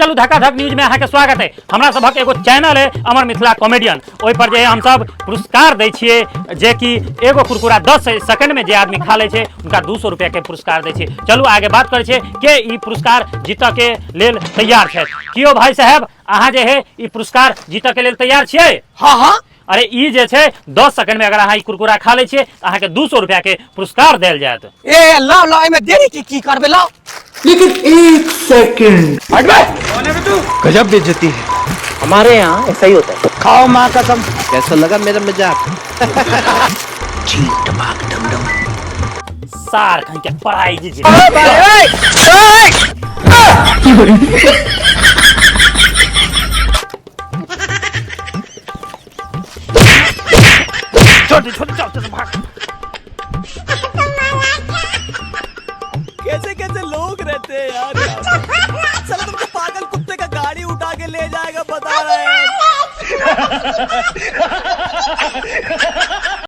चलू धकाधक न्यूज में अहाँके स्वागत है। हमरा सभक एगो चैनल है अमर मिथिला कॉमेडियन, ओहि पर जे हमसब पुरस्कार दै छियै जे कि एगो कुरकुरा 10 सेकंड में जे आदमी खा लै छै हुनका 200 रुपया के पुरस्कार दै छियै। चलू आगे बात करै छियै के ई पुरस्कार जीतऽ के लेल तैयार छथि। कियो भाई साहेब अहाँ जे है ई पुरस्कार जीतऽ के लेल तैयार छियै? हाँ हाँ। अरे ई जे छै 10 सेकंड में अगर अहाँ ई कुरकुरा खा लै छियै तऽ अहाँके 200 रुपया के पुरस्कार देल जायत। ए लाओ लाओ, एमे देरी की की करबे लाओ। लेकिन एक सेकंड। हट बे। गजब बेइज्जती है। हमारे यहाँ ऐसा ही होता है। खाओ माँ कसम। कैसा लगा मेरा मजाक? सार कहीं के पढ़ाई जी जी। छोड़ छोड़ चल चल भाग। कैसे कैसे लोग रहते हैं यार। चलो तुमको पागल कुत्ते का गाड़ी उठा के ले जाएगा बता रहे हैं।